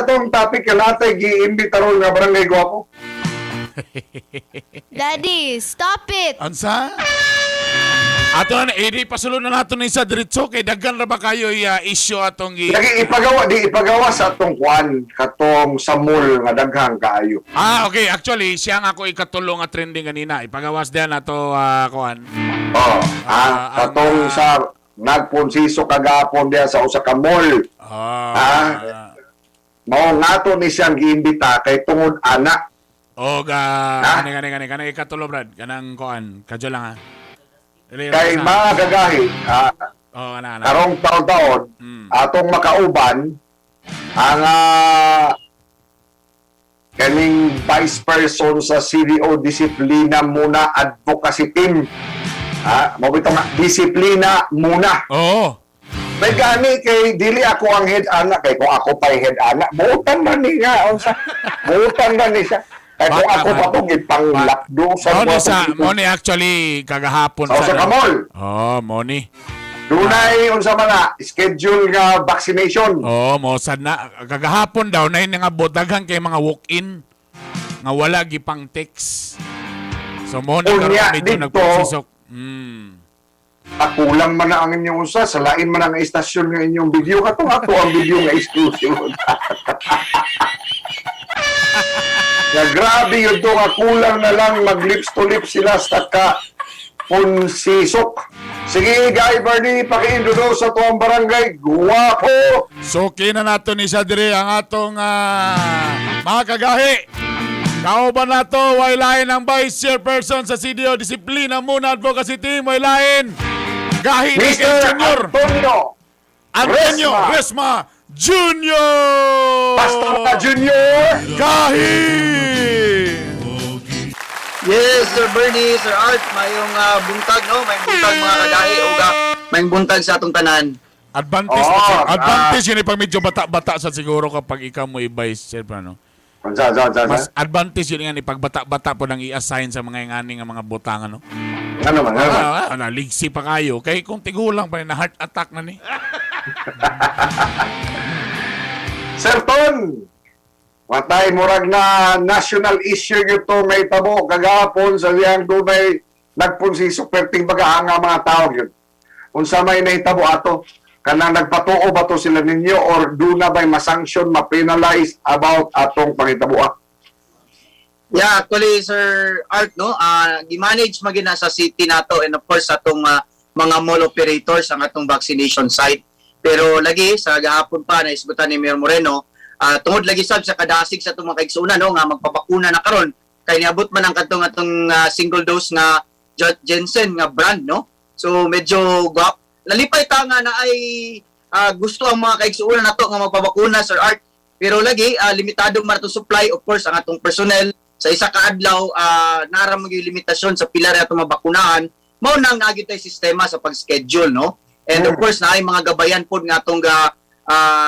atong topic ka natay giimbita ron nga barangay gwapo. Daddy, stop it! Ansa? Ato na, eh, di pasulod na nato ni sa diretso kay daghan ra ba kayo issue atong gi. Lagi ipagawa, di ipagawa sa atong kuan katong sa mall nga daghang kaayo. Ah, okay. Actually, siya nga ako ikatulo nga trending kanina. Ipagawas diyan nato kuan. Oh, katong sa nagpunsiso kagapon diya sa usa ka mall. Ah. Mao nga to ni siyang giimbita kay tungod ana. O ga Ah? kani kani kani kani ikatulo, Brad. Kanang kuan. Kadyo lang ha. Dili, Kay sa- mga kagahi, Oh, ana ana. karong taon-taon atong makauban ang kaning vice person sa CDO Disiplina Muna Advocacy Team. Ah, mao bitaw nga disiplina muna. Oo. May gani kay dili ako ang head ana, kay kung ako pa'y head ana, buutan man ni nga unsa. Buutan man ni siya. Kay kung Bata ako pa man. to gipanglakdo sa Mo ni mga sa mo ni actually kagahapon. Sa kamol. Oh, mo ni. Dunay unsa man na schedule nga vaccination. Oo, mo sad na kagahapon daw na nga daghan kay mga walk-in nga wala gipang text. So mo ni karon Unya, medyo dito. nagpasisok. Kulang man na ang inyong usa, sa lain man ang istasyon nga inyong video katong ato ang video nga exclusive. Nga grabe yun to nga kulang na lang mag lips to lips sila sa ka punsisok. Sige, Guy Bernie, paki-introduce sa tuwang barangay. Guwapo! So kina nato ni siya diri ang atong mga kagahi. Kauban nato way lain ang Vice Chairperson sa CDO Disiplina Muna Advocacy Team, way lain. Gahi ni Mr. Junior Antonio Antonio Resma. Resma Junior. Basta ka, Junior! Gahi. Yes, Sir Bernie, Sir Art, mayong buntag, no? Mayong buntag, mga kadahi ug mayong buntag sa atong tanan. Advantage Oo, na advantage yun eh, pag medyo bata-bata sa siguro kapag ikaw mo i-vice chair pa, no? Unsa, unsa, unsa, unsa? Mas advantage yun nga ni pag bata-bata po nang i-assign sa mga ingani nga mga butang ano. Ano man, ano man? Ah, ligsi pa kayo. Kay kung tigulang pa ni na heart attack na ni. Sir Ton, watay murag na national issue gyud to may tabo kagahapon sa diyang dunay nagpunsiso perting baga nga mga tao gyud. Unsa may nahitabo ato? Kanang nagpatuo ba to sila ninyo or duna ba'y masanction, ma-penalize about atong pangitaboa? Yeah, actually, Sir Art, no, gi-manage magina sa city nato and of course atong mga mall operators ang atong vaccination site. Pero lagi sa gahapon pa na isgutan ni Mayor Moreno, tungod lagi sab sa kadasig sa atong mga kaigsuonan, no, nga magpabakuna na karon kay niabot man ang kadtong atong single dose nga Jensen nga brand, no. So medyo guwap. Nalipay ta nga na ay gusto ang mga kaigsuonan nato nga magpabakuna, Sir Art. Pero lagi limitado man atong supply, of course ang atong personnel sa isa ka adlaw nara mo yung limitasyon sa pila ra atong mabakunahan. Mao nang naagi tay sistema sa pag-schedule, no? And of course naay mga gabayan pod nga atong ga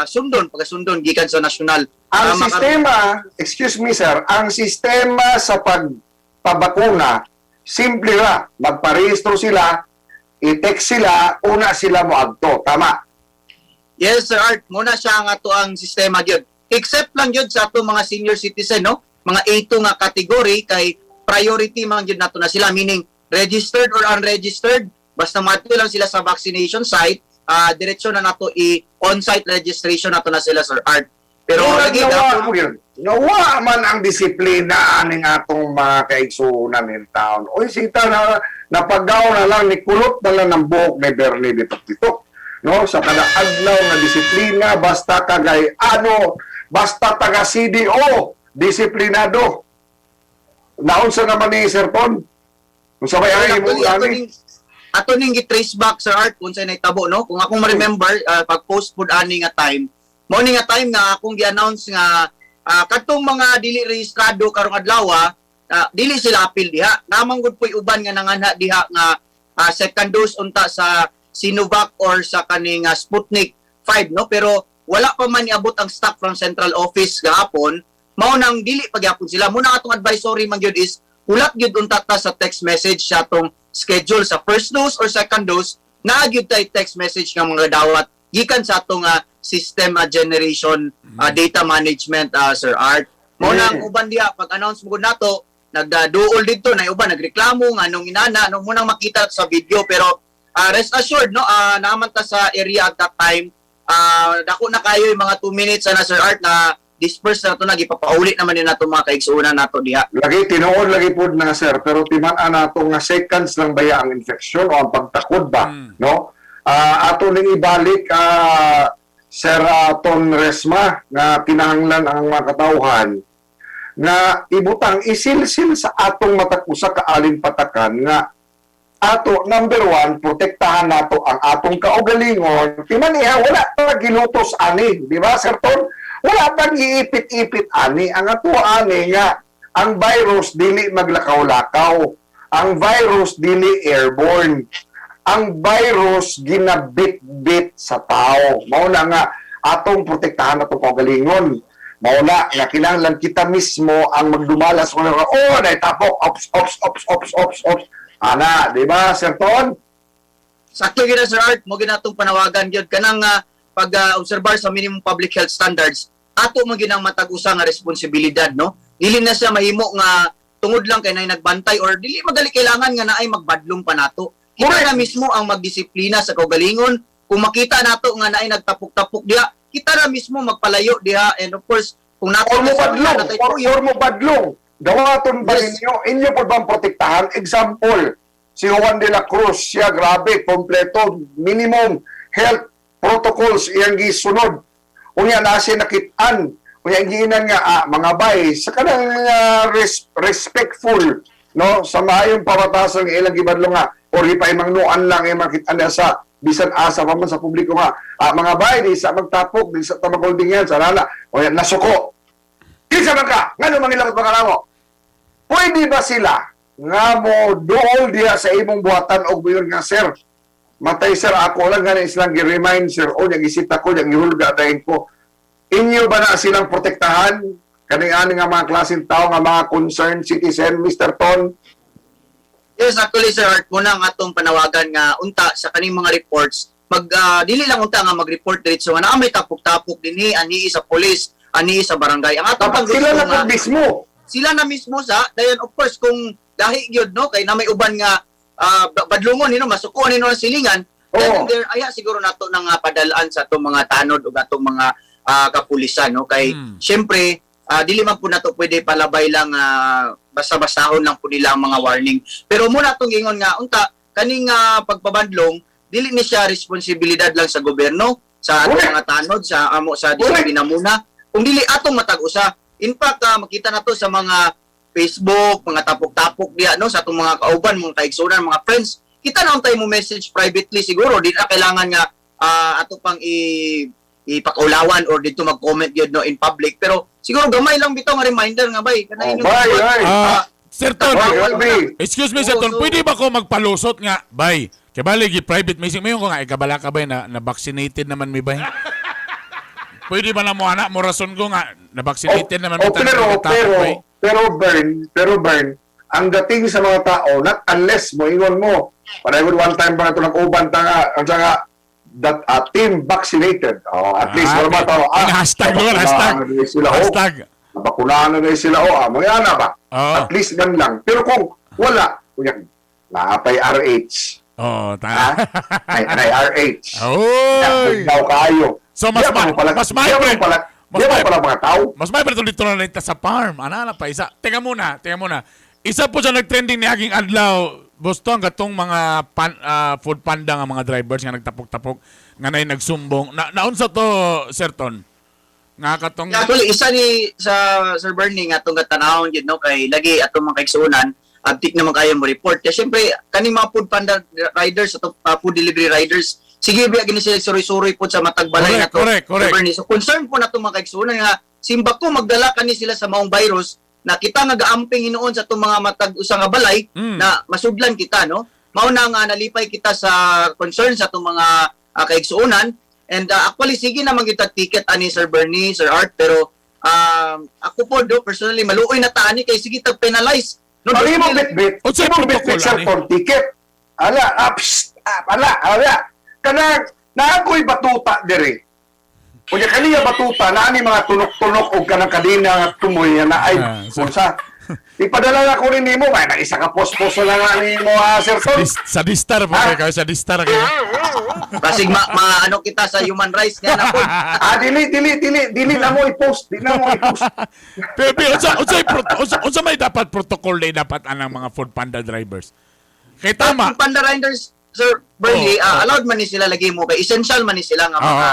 sundon pagkasundon gikan sa nasyonal. Ang sistema, excuse me sir, ang sistema sa pagpabakuna, simple ra. Magparehistro sila, i-text sila, una sila mo agto. Tama? Yes, Sir Art, muna siya ang ato ang sistema gyud. Except lang gyud sa ato mga senior citizen, no? Mga A2 nga category kay priority man gyud nato na sila, meaning registered or unregistered, basta madto lang sila sa vaccination site, diretso na nato i on-site registration nato na sila, Sir Art. Pero Murag lagi nawa, gapon yun. Nawa man ang disiplina aning atong mga kaigsuonan in town. Oy, sita na napagaw na lang ni kulot na lang ng buhok ni Bernie Bitok-Bitok. No, sa kada adlaw nga disiplina basta kagay ano, basta taga CDO, disiplinado. Naunsa naman ni Sir Ton? Unsa ba ang imo Actually, ani? ato ning gi-trace back, Sir Art, kung sa'y nahitabo, no? Kung akong ma-remember, pag post pod ani nga time, mao ni nga time nga akong gi-announce nga kadtong mga dili rehistrado karong adlaw, dili sila apil diha. Namang gud po'y uban nga nanganha diha nga second dose unta sa Sinovac or sa kaning Sputnik 5, no? Pero wala pa man niabot ang stock from central office gahapon, mao nang dili pagyapon sila. Muna atong advisory man gyud is hulat gyud unta ta sa text message sa atong schedule sa first dose or second dose, naa gyud tay text message nga mga dawat. gikan sa atong system generation, data management, Sir Art. Mao na ang uban diha pag announce mo gud nato, nagduol didto na uban nagreklamo nga nung inana no mo nang makita sa video, pero rest assured, no, naaman ta sa area at that time, dako na kayo yung mga 2 minutes na, Sir Art, na disperse na to, nagipapauli naman din nato mga kaigsuonan nato diha. Lagi tinuod lagi pud na, sir, pero timan-an nato nga seconds lang baya ang infection o ang pagtakod ba, no? Ato ning ibalik, Sir Ton Resma, nga kinahanglan ang mga katawhan nga ibutang isilsil sa atong matag usa ka alin patakan nga ato number one, protektahan nato ang atong kaugalingon. Timan iha, wala pa gilutos ani, di ba, Sir Ton? Wala pa giipit-ipit ani. Ang ato ani nga ang virus dili maglakaw-lakaw, ang virus dili airborne, ang virus ginabit-bit sa tao. Mao na nga atong protektahan atong kaugalingon. Mao na nga kinahanglan kita mismo ang magdumala sa mga, oh, naitapok, ops, ops, ops, ops, ops, ops, ana, di ba, Sir Ton? Sakto gyud na, Sir Art, mo ginatong panawagan gyud kanang pag obserbar sa minimum public health standards, ato man ginang matag usa nga responsibilidad, no? Dili na siya mahimo nga tungod lang kay nay nagbantay or dili magali kailangan nga naay magbadlong pa nato. Kita na mismo ang magdisiplina sa kaugalingon. Kung makita nato nga naay nagtapok-tapok diha, kita na mismo magpalayo diha, and of course kung nato Or mo na sa badlong, natay or mo badlong. Dawaton ba ninyo? Inyo po bang protektahan? Example, si Juan de la Cruz, siya grabe, kompleto, minimum health protocols iyang gisunod. Unya na siya nakitaan. Unya giinan nga, mga bay, sa kanang respectful, no, sa maayong pamatasan nga ilang gibadlong nga or ipaimangnuan lang imang makitaan niya sa bisan asa pa man sa publiko nga, mga bay, di sa magtapok, di sa tamagolding yan sa lala o yan nasuko. Kinsa man ka? Ngano mangilabot mga namo? Pwede ba sila nga mo duol diha sa imong buhatan og moingon nga, "Sir, matay sir, ako lang gani silang gi-remind, sir, o nya gisita ko, nya gihulga dahin ko"? Inyo ba na silang protektahan? Kaning ani nga mga klaseng tao nga mga concerned citizen, Mr. Ton? Yes, actually, Sir Art, muna ang atong panawagan nga unta sa kaning mga reports, mag dili lang unta nga mag-report diretso nga naa may tapok-tapok dinhi, ani sa police, ani sa barangay. Ang atong Dapat pang sila na gusto nga po mismo. Sila na mismo sa dayon, of course kung dahi gyud, no, kay na may uban nga badlungon nino, masuko nino ang silingan, then there aya siguro nato na nga padalaan sa atong mga tanod ug atong mga kapulisan, no, kay syempre dili man po nato pwede palabay lang, basta-bastahon lang po nila ang mga warning. Pero muna atong ingon nga unta kaning pagpabadlong dili ni siya responsibilidad lang sa gobyerno, sa atong mga tanod, sa amo sa disiplina muna, kung dili atong matag usa. In fact, makita na to sa mga Facebook, mga tapok-tapok diya, no, sa atong mga kauban, mga kaigsunan, mga friends. Kita na tayo mo message privately siguro, di na kailangan nga ato pang ipakaulawan or dito mag-comment gyud, no, in public. Pero siguro gamay lang bitaw nga reminder nga bay kanay Oh, inyong bay, buhat. ay. Sir Ton, Oy, grabe. Excuse me, Sir Oo, Ton, so- pwede ba ko magpalusot nga, bay? Kay bali, gi private message. Mayon ko nga, ikabala ka bay, na vaccinated naman mi bay. Pwede ba na mo anak mo rason ko nga, na vaccinated naman Oh, mi tanan pero, nga tapok, pero, bay? pero Bern, pero Bern, ang dating sa mga tao, not unless mo ingon mo, panaygon one time pa na ito nag-uban ta nga, ang nga, that team vaccinated. Oh, at least, Ah, wala ba tao, hashtag mo, hashtag. nabakunahan na rin sila, oh. Hashtag. Nabakunahan na rin sila, oh, mga ana ba? Oo. At least gan lang. Pero kung wala, kunya, naapay RH. Oh, Ha? ta. Ay, RH. Oy! Daw kayo. So, mas Di ba mo pala, mas di ba mo pala, mas di ba mo pala mga tao? Mas may pero dito na lang ta sa farm. Ana na pa isa. Teka muna, teka muna. Isa po sa nagtrending ni aging adlaw, Boston, katong mga food panda nga mga drivers nga nagtapok-tapok nga nay nagsumbong. Na naunsa to, Sir Ton? Nga katong Actually, isa ni sa Sir Bernie nga atong gatanawon gyud, no, kay lagi atong mga kaigsuonan abtik naman kayo mo report. Kaya syempre kaning mga food panda riders atong food delivery riders, sige biya gini sila suroy-suroy pod sa matag balay Correct, nato. correct. Sir Bernie. So concern po nato mga kaigsuonan nga simba ko magdala kani sila sa maong virus na kita nga gaamping hinuon sa atong mga matag usa nga balay na masudlan kita, no. Mao na nga nalipay kita sa concern sa atong mga kaigsuonan. And actually sige na kita ticket ani, Sir Bernie, Sir Art, pero ako po do personally maluoy na ta ani kay sige tag penalize. No, Pari mo dili- bit-bit. Unsay Imo protocol, bit-bit, sir, ani? for ticket. Ala, ah, psst, ah, ala, ala. Kanang Na ako'y batuta diri. Unya kaniya batuta na ani mga tunok-tunok og kanang kadena nga tumoy nga na ay unsa. Ipadala na ko rin nimo kay na isa ka posposo na nga nimo ha, Sir Ton. Sa distar po Ah. kayo, sa distar kayo. Basig ma ano kita sa human rights nga na po. Ah, dili dili dili dili na mo i-post, di na mo i-post. Pero pero unsa may dapat protocol day dapat anang mga food panda drivers? Kay tama. Ang Panda Riders, Sir Bernie, Oo. allowed man ni sila lagi mo kay essential man ni sila nga mga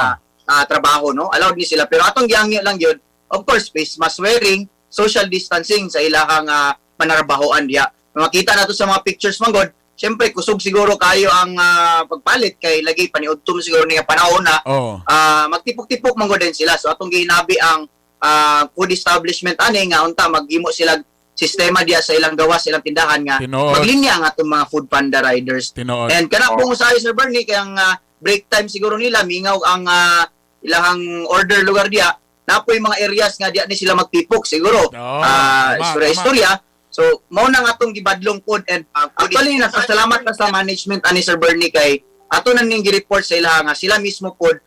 trabaho, no? Allowed ni sila, pero atong gihangyo lang yun, of course, face mask wearing, social distancing sa ilahang panarbahoan diya. Makita nato sa mga pictures man god, syempre kusog siguro kayo ang pagpalit kay lagi paniudtom siguro niya panahon na magtipok-tipok man gud din sila. So atong gihinabi ang food establishment ani nga unta maghimo sila sistema diya sa ilang gawas, ilang tindahan nga maglinya ang atong mga food panda riders. And kana pong usahay, Sir Bernie, kay ang break time siguro nila mingaw ang ilahang order lugar diya, napoy mga areas nga diya ni sila magtipok siguro. Oo, Istorya tama. istorya. So mao na nga atong gibadlong pod and actually nagpasalamat na sa management ani, Sir Bernie, kay ato na ning gi-report sa ilaha nga sila mismo pod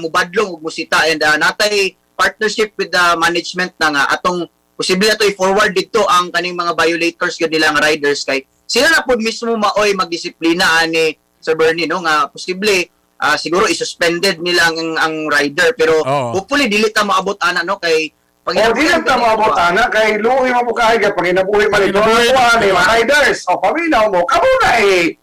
mubadlong ug musita and natay partnership with the management na nga atong posible ato i-forward didto ang kaning mga violators gyud nila nga riders kay sila na pod mismo maoy magdisiplina ani, Sir Bernie, no, nga posible siguro i-suspended nila ang rider, pero hopefully dili ta maabot ana, no, kay O di lang ta maabot ana kay luoy mo kay kay panginabuhi man ito Panginabuhi. ang ni mga riders. O paminaw mo kamo na eh.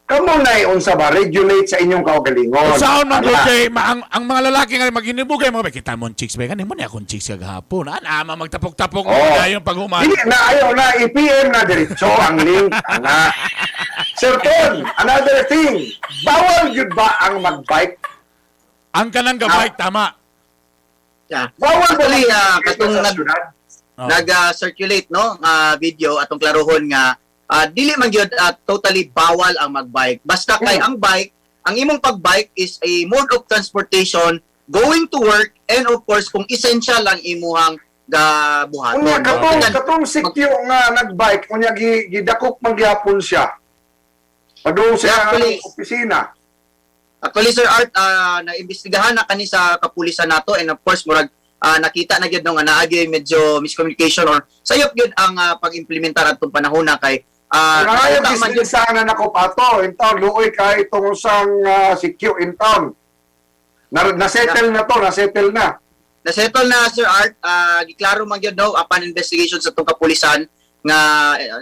Kamo na eh unsa ba regulate sa inyong kaugalingon. Unsaon man Ana. gud kay ang mga lalaki nga maginibugay mga kita mo chicks ba kani mo ni akong chicks kagahapon. Ana ama magtapok-tapok mo dayon pag human. Dili na ayaw na i-PM na diretso ang link ana. Sir Ton, another thing, bawal gyud ba ang magbike? Ang kanang gabike tama. Yeah. Bawal ba Actually, magbike katong sa syudad? Nag-circulate, no, nga video, atong klarohon nga dili man gyud totally bawal ang magbike, basta kay ang bike, ang imong pagbike is a mode of transportation going to work and of course kung essential ang imuhang gabuhaton. Unya katong Tingnan- katong sikyo nga nagbike, unya gidakop man gyapon siya. Padung sa opisina. Actually, Sir Art, naimbestigahan na kani sa kapulisan nato and of course murag nakita na gyud no nga naa gyud medyo miscommunication or sayop gyud ang pag-implementar atong panahon na kay Ngayon, nakita man gyud. dispensa na nako pato. In town, luoy kay itong usang sikyo in town. Na, nasettle na to, nasettle na. Nasettle na, Sir Art, giklaro man gyud no upon investigation sa itong kapulisan nga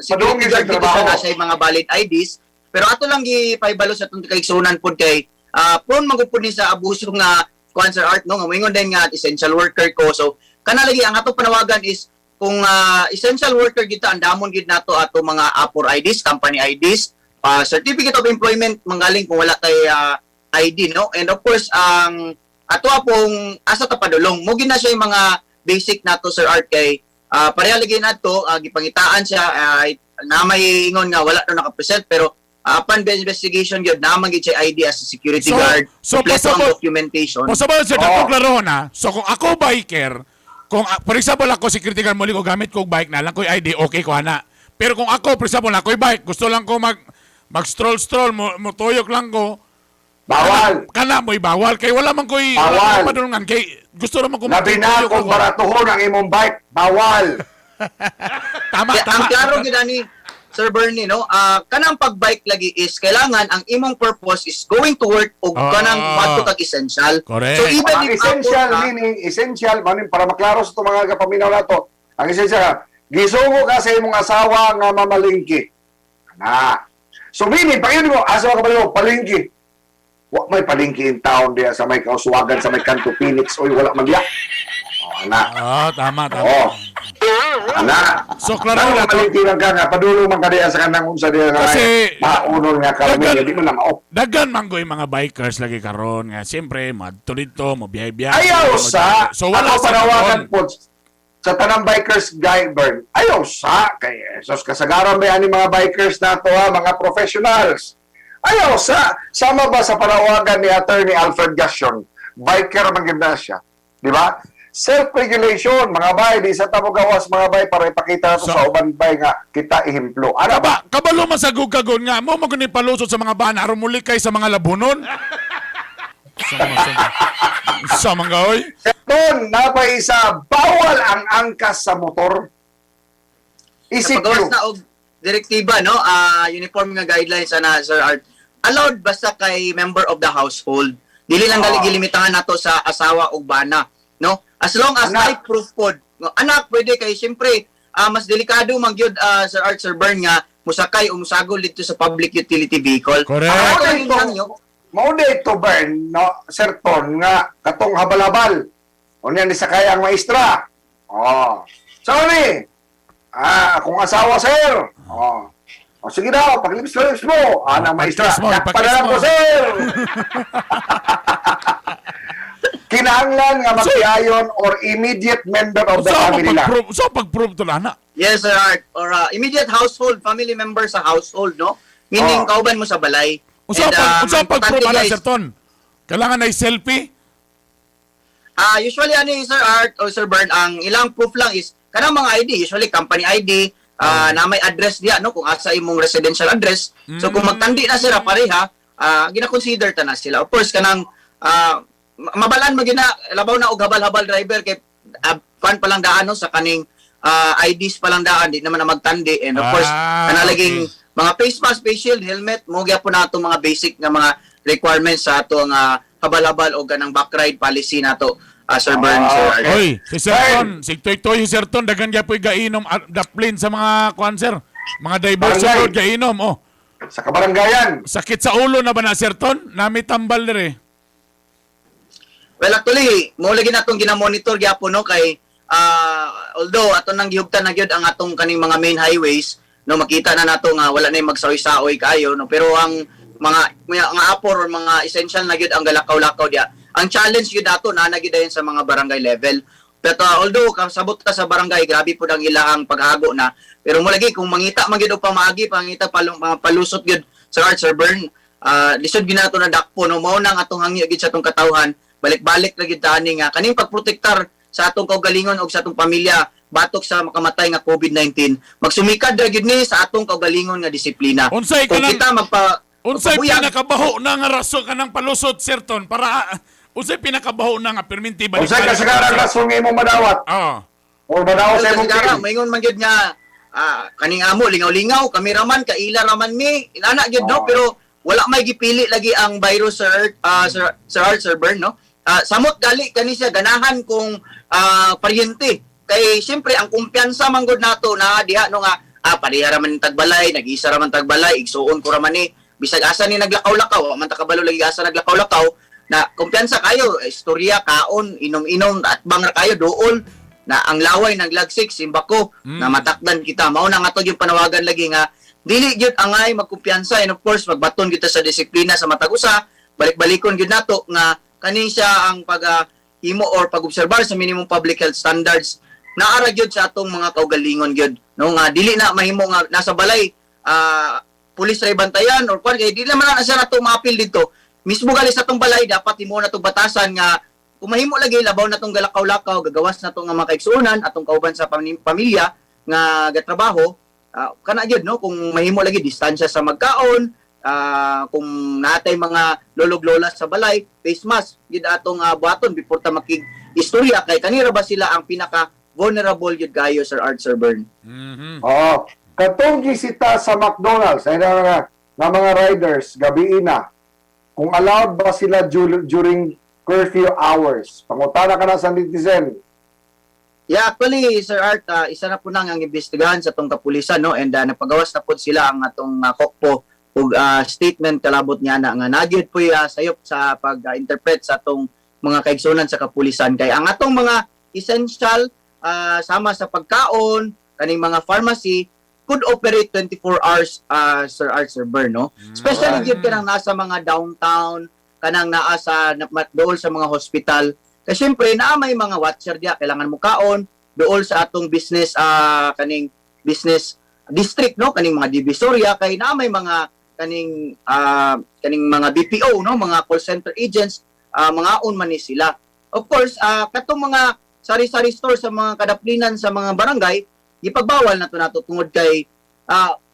Padungin security sa guard dito trabaho. siya na siya mga valid IDs, pero ato lang gipaibalo sa atong kaigsunan pod kay prone man gud pud ni sa abuso nga kuan, Sir Art, no, nga moingon din nga essential worker ko. So kana lagi ang atong panawagan is kung essential worker kita, andamon gid nato ato mga APOR IDs, company IDs, certificate of employment manggaling kung wala kay ID, no, and of course ang ato pong asa ta padulong mo gina siya yung mga basic nato, Sir Art, kay pareha lagi nato gipangitaan siya na may ingon nga wala no nakapresent, pero upon investigation gyud naa man gyud siya ID as a security guard, So kompleto ang documentation. Pasabot, sir, Oo. datong klarohon ha. So kung ako biker, kung for example ako security guard muli ko gamit ko bike na lang ko ID, okay ko ana. Pero kung ako for example ako'y bike, gusto lang ko mag mag stroll stroll mo motuyok lang ko. Bawal. Kana mo'y bawal kay wala man ko'y Bawal. wala man padulungan kay gusto naman ko Labi na magtuyok kung ako. baratuhon ang imong bike, bawal. Tama, Yeah, tama. ang klaro gyud ani, Sir Bernie, no, kanang pagbike lagi is kailangan ang imong purpose is going to work o kanang madto kag essential. Correct. So even Ang if essential APOR ka, meaning, essential, manin, para maklaro sa itong mga kapaminaw nato, ang essential, gisugo ka sa imong asawa nga mamalingki. Na. So meaning, pag yun mo, asawa ka ba palingki. Wa may palingki in town diya sa may kauswagan, sa may Kanto Phoenix, oy, wala man diya. Oh, ana. Tama, tama. Oh. Ana. So klaro Nang na to. mamalingki lang ka nga, padulong man ka diya sa kanang unsa diya nga. Kasi- Maunon nga karmi, di man na mao. Daghan man ko yung mga bikers lagi karon nga siyempre madto dito, mo biyahe-biyahe. Ayaw sa So wala ako sa panawagan karon. po sa tanang bikers guy burn. Ayaw sa kay sos kasagaran ba ani mga bikers nato ha, mga professionals. Ayaw sa sama ba sa panawagan ni Attorney Alfred Gassion, biker man gyud na siya, di ba? Self-regulation, mga bay, di sa tamo gawas mga bay para ipakita nato sa uban bay nga kita ehemplo. Ano ba? Kabalo man sa gugkagon nga mo man kundi palusot sa mga bana aron muli kay sa mga labunon. Sama, sama. Sama nga, oy. Ton, napay isa, bawal ang angkas sa motor. ECQ. Napagawas na og direktiba, no, uniform nga guidelines ana, Sir Art. Allowed basta kay member of the household. Dili lang gali gilimitahan nato sa asawa ug bana, no? As long as Anak. ay proof pod. No, anak pwede kay siyempre mas delikado man gyud, Sir Art, Sir Bern, nga musakay o musagol dito sa public utility vehicle. Correct. Ang ato Mao lang ito, mao na ito, Bern, no, Sir Ton, nga katong habal-habal. O niya ni sakay ang maestra. Oh. Sorry. Akong asawa, sir. Oh. O, sige daw, paglips-lips mo. Ah, ng maestra. Pag-kiss mo, Dakpa ipag-kiss na lang mo. ko, sir. Kinahanglan nga magpiayon or immediate member of the Sa family lang. pag-prove, sa pag-prove to na. Yes, Sir Art. Or immediate household, family member sa household, no? Meaning, Oh. kauban mo sa balay. Unsa And, pag unsa pag-prove importante, ana, guys, Sir Ton? Kailangan ay selfie? Usually ano yung Sir Art o Sir Bern, ang ilang proof lang is kanang mga ID, usually company ID, na may address diya, no, kung asa imong residential address. So kung magtandi na sila pareha, gina-consider ta na sila. Of course kanang mabalan mo gina labaw na og habal-habal driver kay kwan pa lang daan, no, sa kaning IDs pa lang daan, di naman na magtandi, and of course kana laging mga face mask, face shield, helmet, mo gyapon na atong mga basic nga mga requirements sa atong habal-habal o ganang backride policy nato, Sir Bern, Sir Art. Oy, si Sir Ton, si Toy Toy, si Sir Ton, daghan gyapoy gainom daplin sa mga kuan, sir. Mga diversion Barangay. road gainom, oh. Sa kabaranggayan. Sakit sa ulo na ba na, Sir Ton? Nami tambal dire. Well, actually, mo lagi natong ginamonitor gyapon, no, kay although ato nang gihugtan na gyud ang atong kaning mga main highways, no, makita na nato nga wala na yung magsaoy-saoy kaayo, no, pero ang mga apor or mga essential na gyud ang galakaw-lakaw diya. Ang challenge gyud ato na na gyud dayon sa mga barangay level. Pero although kasabot ta sa barangay, grabe pud ang ilahang paghago na. Pero mo lagi kung mangita man gyud og pamaagi, pangita palong mga palusot gyud sa Art, Sir Bern, lisod gyud nato na dakpo, no, mao nang atong hangyo gyud sa atong katawhan, balik-balik lagi ta ani nga kaning pagprotektar sa atong kaugalingon og sa atong pamilya batok sa makamatay nga COVID-19, magsumikad ra gyud ni sa atong kaugalingon nga disiplina. Unsay Kung kanang kita magpa Unsay magpabuyag, pinakabaho na nga rason kanang palusot, Sir Ton, para unsay pinakabaho na nga perminti balik. Unsay kasagaran rason nga imong madawat Oo. or madawat sa imong Sigara, team? maingon man gyud nga kaning amo lingaw-lingaw, kami raman kaila raman mi, inana gyud, no, Oo. pero wala may gipili lagi ang virus, Sir Art, Sir Art, Sir Bern, no. Samot gali kani siya ganahan kung paryente kay siyempre ang kumpiyansa man gud nato na diha, no, nga pareha ra man tagbalay, nag-isa ra man tagbalay, igsuon ko ra man ni, bisag asa ni naglakaw-lakaw, wa man ta kabalo lagi asa naglakaw-lakaw na kumpiyansa kayo, istorya kaon, inom-inom at bang ra kayo duol na ang laway naglagsik simbako na matakdan kita. Mao na nga to yung panawagan lagi nga dili gyud angay magkumpiyansa, and of course magbaton gyud ta sa disiplina sa matag usa. Balik-balikon gyud nato nga kani siya ang pag himo or pag-obserbar sa minimum public health standards naara gyud sa atong mga kaugalingon gyud, no, nga dili na mahimo nga nasa balay, pulis ra bantayan or kwan kay dili naman na siya nato maapil dito mismo gali sa atong balay. Dapat himo na tong batasan nga kung mahimo lagi labaw na tong galakaw-lakaw, gagawas na tong nga mga kaigsuonan atong kauban sa pamilya nga gatrabaho, kana gyud, no, kung mahimo lagi distansya sa magkaon, kung natay mga lolog-lola sa balay, face mask gyud atong buhaton before ta makig istorya kay kanira ba sila ang pinaka vulnerable gyud kayo, Sir Art, Sir Bern. Oo. Katong gisita sa McDonald's, ay na mga riders, gabi na, kung allowed ba sila during curfew hours? Pangutana ka na sa netizen. Yeah, actually, Sir Art, isa na po nang ang imbestigahan sa atong kapulisan, no? And napagawas na po sila ang atong kokpo ug statement kalabot niya na nga nagyud po sayop sa pag-interpret sa atong mga kaigsunan sa kapulisan kay ang atong mga essential, sama sa pagkaon, kaning mga pharmacy could operate 24 hours, Sir Art, Sir Bern, no? Especially gyud kanang nasa mga downtown, kanang naa sa dool sa mga hospital. Kasi syempre naa may mga watcher diya, kailangan mo kaon dool sa atong business, kaning business district, no, kaning mga divisoria kay naa may mga kaning kaning mga BPO, no, mga call center agents, mga on man ni sila. Of course, katong mga sari-sari store sa mga kadaplinan sa mga barangay, gipagbawal na to nato tungod kay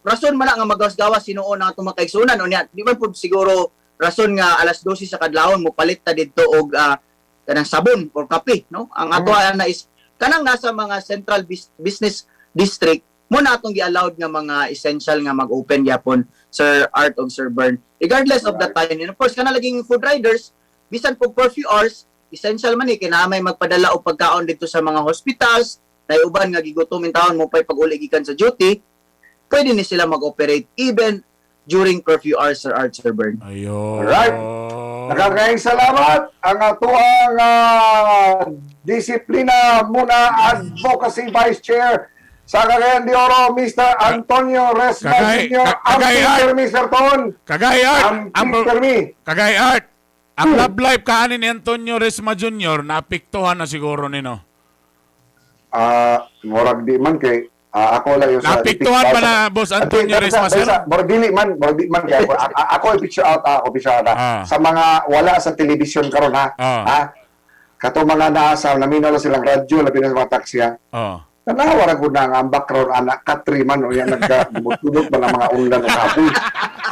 rason man na nga magawas-gawas sinuon ang atong mga kaigsuonan unya di man pud siguro. rason nga alas 12 sa kadlawon mo palit ta didto og kanang sabon or kape, no? Ang ato na is kanang nasa mga central business district mo na atong gi-allowed nga mga essential nga mag-open gyapon, Sir Art og Sir Bern, regardless of the time. And of course, kana laging food riders, bisan po curfew hours, essential man eh, kinamay magpadala og pagkaon dito sa mga hospitals, na uban nga gigutom in taon mo pay pag-uli gikan sa duty, pwede ni sila mag-operate even during curfew hours, Sir Art, Sir Bern. Ayun. Alright. Nakakaing salamat ang atuang Disiplina Muna Advocacy Vice Chair sa Cagayan de Oro, Mr. Antonio Resma Jr. Ang Kagay, Peter, Mr. Ton. Kagay Art. Ang Peter mi. Kagay Art. Ang love life kaanin ni Antonio Resma Jr. naapektuhan na siguro nino. Murag di man kay ako lang yung sa Naapektuhan ba na, Boss Antonio Resma, sir? Murag dili man, murag di man kay ako, ako i-picture out, ako picture out, sa mga wala sa television karon ha. Ha? Kato mga naa sa naminaw lang silang radyo, labi na sa mga taxi ha. Tanawa ra gud na nga ang background anak Katri man o yan nagka dumutulog ba ng mga unlan o kapoy.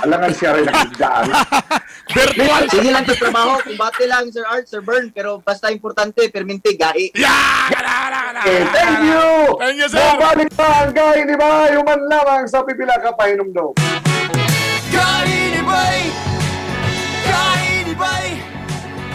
Alangan siya rin nakigdaan. Virtual. Sige lang to trabaho, kumbate lang, Sir Art, Sir Bern, pero basta importante, perminti, gahi. Yeah! Kana, kana, kana. Okay, thank you! Thank you, sir. Mabalik pa ang gay, di ba? Human lamang sa pipila ka pahinumdum. Kainibay! Kainibay!